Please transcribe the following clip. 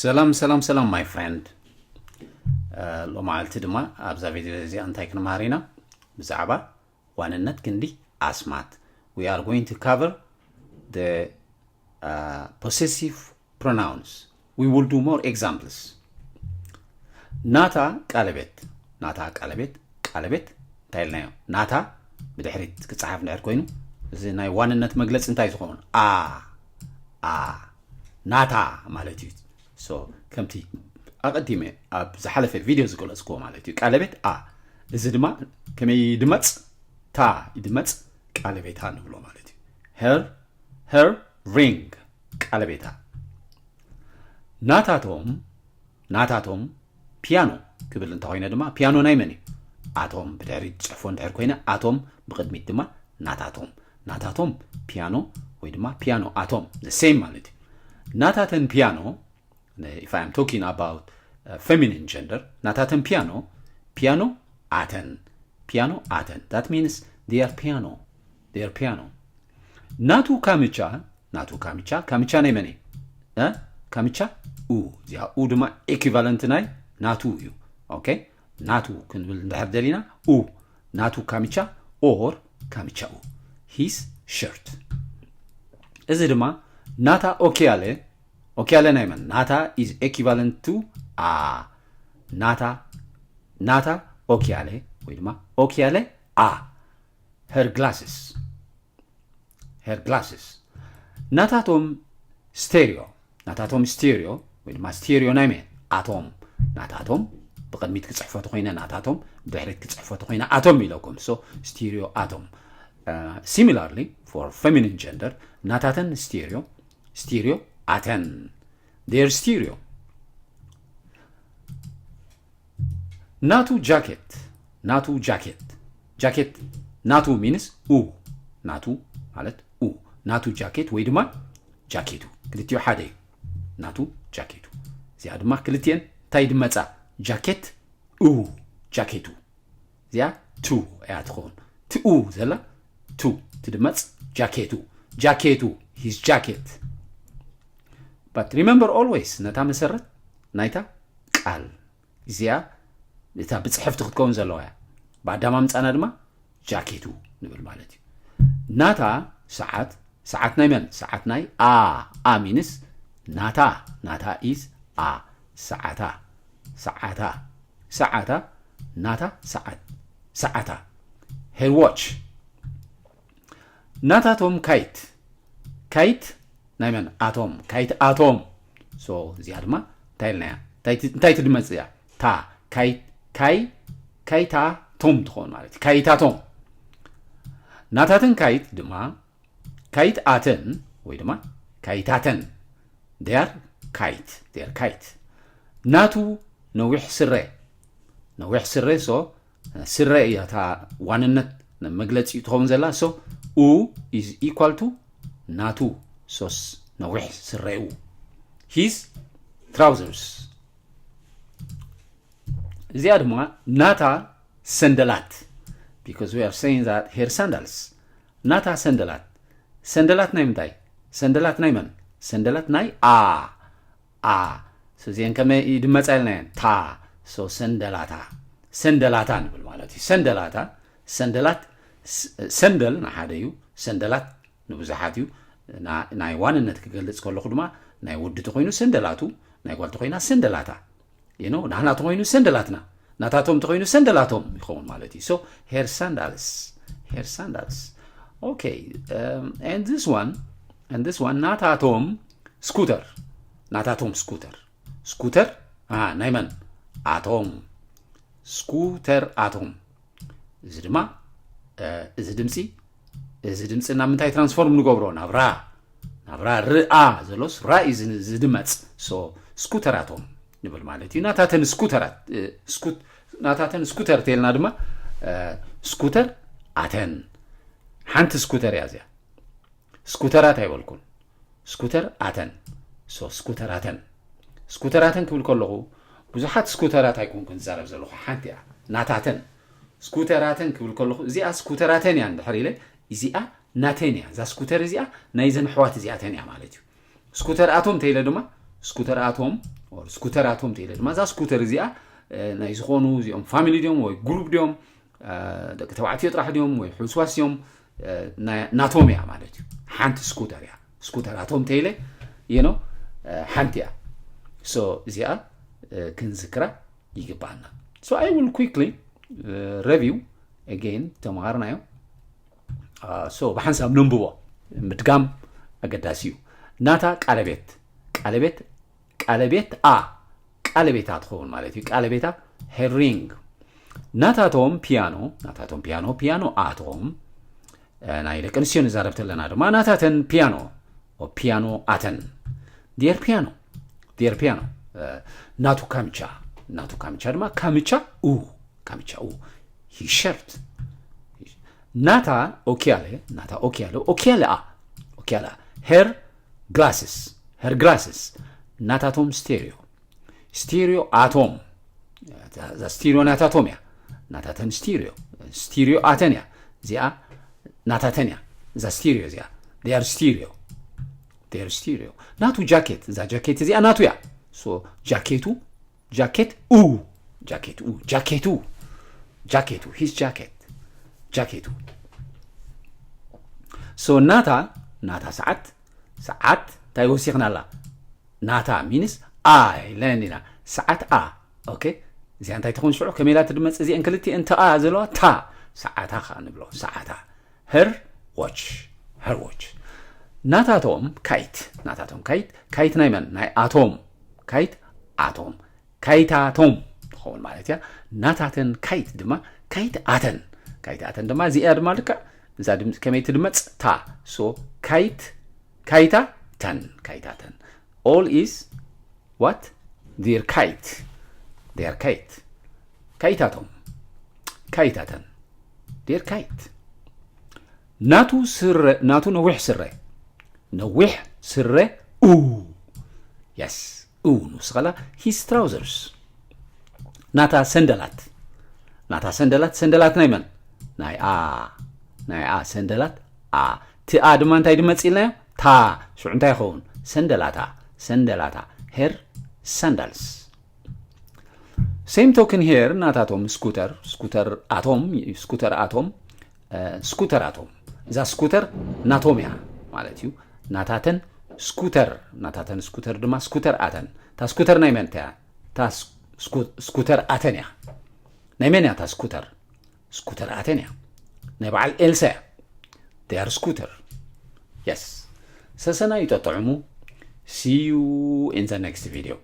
ሰላም ሰላም ሰላም my friend። ሎማዓልቲ ድማ ኣብዛ ቪድዮ እዚኣ እንታይ ክንመሃር ኢና? ብዛዕባ ዋንነት ክንዲ ኣስማት። We are going to cover the uh, possessive pronouns. We will do more examples. ናታ ቀለቤት፣ ናታ ቀለቤት፣ ቀለቤት እንታይ ኢልናዮ? ናታ ብድሕሪት ክፀሓፍ እንድሕር ኮይኑ፣ እዚ ናይ ዋንነት መግለፂ እንታይ ዝኸውን? ኣ፣ ኣ፣ ናታ ማለት እዩ። So ከምቲ ኣቐዲመ ኣብ ዝሓለፈ ቪድዮ ዝገለፅክዎ ማለት እዩ። ቀለቤት ኣ፣ እዚ ድማ ከመይ ይድመፅ? ታ ይድመፅ፣ ቀለቤታ ንብሎ ማለት እዩ። Her, her ring፣ ቀለቤታ። ናታቶም፣ ናታቶም ፒያኖ ክብል እንተኾይነ ድማ ፒያኖ ናይ መን እዩ? ኣቶም። ብድሕሪት ጽሕፎ እንድሕር ኮይነ ኣቶም፣ ብቕድሚት ድማ ናታቶም። ናታቶም ፒያኖ ወይ ድማ ፒያኖ ኣቶም፣ the same ማለት እዩ። ናታተን ፒያኖ፣ if I am talking about uh, feminine gender፣ ናታተን ፒያኖ፣ ፒያኖ ኣተን፣ ፒያኖ ኣተን። That means they are piano, they are piano። ናቱ ካምቻ፣ ናቱ ካምቻ፣ ካምቻ ናይ መን እዩ? እ? ካምቻ ኡ። እዚኣ ኡ ድማ equivalent ናይ ናቱ እዩ። ኦኬ፣ ናቱ ክንብል እንድሕር ደሊና ኡ፣ ናቱ ካምቻ or ካምቻ ኡ፣ his shirt። እዚ ድማ ናታ ኦኪያለ፣ ኦኪያለ ናይ መን? ናታ is equivalent to ኣ። ናታ፣ ናታ ኦኪያለ ወይ ድማ ኦኪያለ ኣ፣ her glasses፣ her glasses። ናታቶም ስቴሪዮ፣ ናታቶም ስቴሪዮ ወይ ድማ ስቴሪዮ ናይ መን? ኣቶም። ናታቶም ብቕድሚት ክጽሕፎ ተኾይነ ናታቶም፣ ብድሕሪት ክጽሕፎ ተኾይነ ኣቶም ኢለኩም። So ስቴሪዮ ኣቶም። Similarly for feminine gender፣ ናታተን ስቴሪዮ፣ ስቴሪዮ ኣተን፣ their stereo። ናቱ ጃኬት፣ ናቱ ጃኬት፣ ጃኬት ናቱ means ኡ፣ ናቱ ማለት ኡ፣ ናቱ ጃኬት ወይ ድማ ጃኬቱ፣ ክልቲኡ ሓደ እዩ። ናቱ ጃኬቱ። እዚኣ ድማ ክልቲኤን እንታይ ድመጻ? ጃኬት ኡ፣ ጃኬቱ። እዚኣ ቱ እያ ትኸውን። ትኡ ዘላ ቱ ትድመጽ፣ ጃኬቱ፣ ጃኬቱ፣ his jacket። But remember always ነታ መሰረት ናይታ ቃል እዚኣ እታ ብጽሕፍቲ ክትከውን ዘለዋ እያ። ብኣዳማምጻና ድማ ጃኬቱ ንብል ማለት እዩ። ናታ ሰዓት፣ ሰዓት ናይ መን? ሰዓት ናይ ኣ። ኣ means ናታ፣ ናታ is ኣ። ሰዓታ፣ ሰዓታ፣ ሰዓታ፣ ናታ ሰዓት፣ ሰዓታ። Her watch። ናታቶም ካይት፣ ካይት ናይ መን? ኣቶም፣ ካይት ኣቶም። So እዚኣ ድማ እንታይ ኢልናያ? እንታይ ት-፣ እንታይ ትድመጽ እያ? ታ፣ ካይት፣ ካይ፣ ካይታቶም ትኸውን ማለት እዩ። ካይታቶም። ናታተን ካይት ድማ ካይት ኣተን ወይ ድማ ካይታተን። They are ካይት፣ they are ካይት። ናቱ ነዊሕ ስረ፣ ነዊሕ ስረ። So ስረ እያ እታ ዋንነት መግለጺ ትኸውን ዘላ። So ኡ is equal to ናቱ፣ ሶስ ነዊሕ ስረኡ፣ his trousers። እዚኣ ድማ ናታ ሰንደላት፣ because we are saying that her sandals። ናታ ሰንደላት፣ ሰንደላት ናይ ምንታይ? ሰንደላት ናይ መን? ሰንደላት ናይ ኣ። ኣ። So እዚአን ከመይ ይድመጻ ኢልናየን? ታ። So ሰንደላታ፣ ሰንደላታ ንብል ማለት እዩ። ሰንደላታ፣ ሰንደላት፣ ስ-፣ ሰንደል ንሓደ እዩ፣ ሰንደላት ንብዙሓት እዩ። ና-፣ ናይ ዋንነት ክገልጽ ከለኹ ድማ ናይ ወዲ ተኾይኑ ሰንደላቱ፣ ናይ ጓል ተኾይና ሰንደላታ። You know፣ ናህና ተኾይኑ ሰንደላትና፣ ናታቶም ተኾይኑ ሰንደላቶም ይኸውን ማለት እዩ። So her sandals፣ her sandals። Okay, um, and this one, and this one፣ ናታቶም ስኩተር፣ ናታቶም ስኩተር፣ ስኩተር፣ አ፣ ናይ መን? ኣቶም። ስኩተር ኣቶም። እዚ ድማ፣ እ፣ እዚ ድምፂ፣ እዚ ድምፂ ናብ ምንታይ ትራንስፎርም ንገብሮ? ናብ ራ። ናብ ራ፣ ርኣ ዘሎስ ራ እዩ ዝ-፣ ዝድመፅ። So ስኩተራቶም ንብል ማለት እዩ። ናታተን ስኩተራት፣ እ፣ ስኩት-፣ ናታተን ስኩተር ተልና ድማ፣ እ፣ ስኩተር ኣተን። ሓንቲ ስኩተር እያ እዚኣ። ስኩተራት ኣይበልኩን። ስኩተር ኣተን። So ስኩተራተን። ስኩተራተን ክብል ከለኹ ብዙሓት ስኩተራት ኣይኮንኩን ዝዛረብ ዘለኹ፣ ሓንቲ እያ። ናታተን። ስኩተራተን ክብል ከለኹ እዚኣ ስኩተራተን እያ እንድሕር ኢለ፣ እዚኣ ናተን እያ። እዛ ስኩተር እዚኣ ናይዘን ኣሕዋት እዚኣተን እያ ማለት እዩ። ስኩተር ኣቶም እንተኢለ ድማ ስኩተር ኣቶም ስኩተራቶም ተኢለ ድማ እዛ ስኩተር እዚኣ ናይ ዝኾኑ እዚኦም ፋሚሊ ድዮም ወይ ግሩፕ ድዮም፣ ደቂ ተባዕትዮ ጥራሕ ድዮም ወይ ሕውስዋስ እዮም፣ ናቶም እያ ማለት እዩ። ሓንቲ ስኩተር እያ። ስኩተራቶም ተኢለ ይኖ ሓንቲ እያ። እዚኣ ክንዝክራ ይግባና። So I will quickly review again ተምሃርናዮ። So ብሓንሳብ ነንብቦ፣ ምድጋም ኣገዳሲ እዩ። ናታ ቃለቤት ቃለቤት ቃለቤት ኣ ቃለቤታ ትኸውን ማለት እዩ። ቃለቤታ ሄሪንግ ናታቶም ፒያኖ ናታቶም ፒያኖ ፒያኖ ኣቶም ናይ ደቂ ኣንስትዮ ንዛረብ ተለና ድማ ናታተን ፒያኖ ፒያኖ ኣተን ዲየር ፒያኖ ዲየር ፒያኖ ናቱ ካምቻ ናቱ ካምቻ ድማ ካምቻ ኡ ካምቻ ኡ ሂሸርት ናታ ኦኪያለ ናታ ኦኪያለ ኦኪያለ ኣ ኦኪያለ ሄር ግላስስ ሄር ግላስስ ናታቶም ስቴሪዮ ስቴሪዮ ኣቶም እዛ ስቴሪዮ ናታቶም እያ ናታተን ስቴሪዮ ስቴሪዮ ኣተን እያ እዚኣ ናታተን እያ እዛ ስቴሪዮ እዚኣ ር ስቴሪዮ ር ስቴሪዮ ናቱ ጃኬት እዛ ጃኬት እዚኣ ናቱ እያ ጃኬቱ ጃኬት ኡ ጃኬት ኡ ጃኬቱ ጃኬቱ ሂስ ጃኬት ጃኬቱ ሶ ናታ ናታ ሰዓት ሰዓት እንታይ ወሲኽና ኣላ ናታ ሚንስ ኣ ኢለን ኢና ሰዓት ኣ ኦኬ እዚኣ እንታይ ትኸውን ሽዑ ከመይ ኢላ ትድመፅ እዚአን ክልቲአን ተኣ ዘለዋ ታ ሰዓታ ከዓ ንብሎ ሰዓታ her watch her watch ናታቶም ካይት ናታቶም ካይት ካይት ናይ መን ናይ ኣቶም ካይት ኣቶም ካይታቶም ትኸውን ማለት እያ ናታተን ካይት ድማ ካይት ኣተን ካይት ኣተን ድማ እዚኣ ድማ ልክዕ እዛ ድምፂ ከመይ ትድመፅ ታ so ካይት ካይታ ተን ካይታ ተን all is what their kite their kite ካይታቶም ካይታተን their kite ናቱ ስረ ናቱ ነዊሕ ስረ ነዊሕ ስረ ኡ yes ኡ ንስኸላ his trousers ናታ ሰንደላት ናታ ሰንደላት ሰንደላት ናይ መን ናይ ኣ ናይ ኣ ሰንደላት ኣ ትኣ ድማ እንታይ ድመፅ ኢልናዮ ታ ሽዑ እንታይ ይኸውን ሰንደላታ ሰንደላታ her sandals same token here ናታቶም ስኩተር ስኩተር ኣቶም ስኩተር ኣቶም ስኩተር ኣቶም እዛ ስኩተር ናቶም እያ ማለት እዩ ናታተን ስኩተር ናታተን ስኩተር ድማ ስኩተር ኣተን እታ ስኩተር ናይ መን እያ እታ ስኩተር ኣተን እያ ናይ መን እያ እታ ስኩተር ስኩተር ኣተን እያ ናይ በዓል ኤልሳ እያ they are scooter yes ሰሰና ይጠጥዕሙ see you in the next video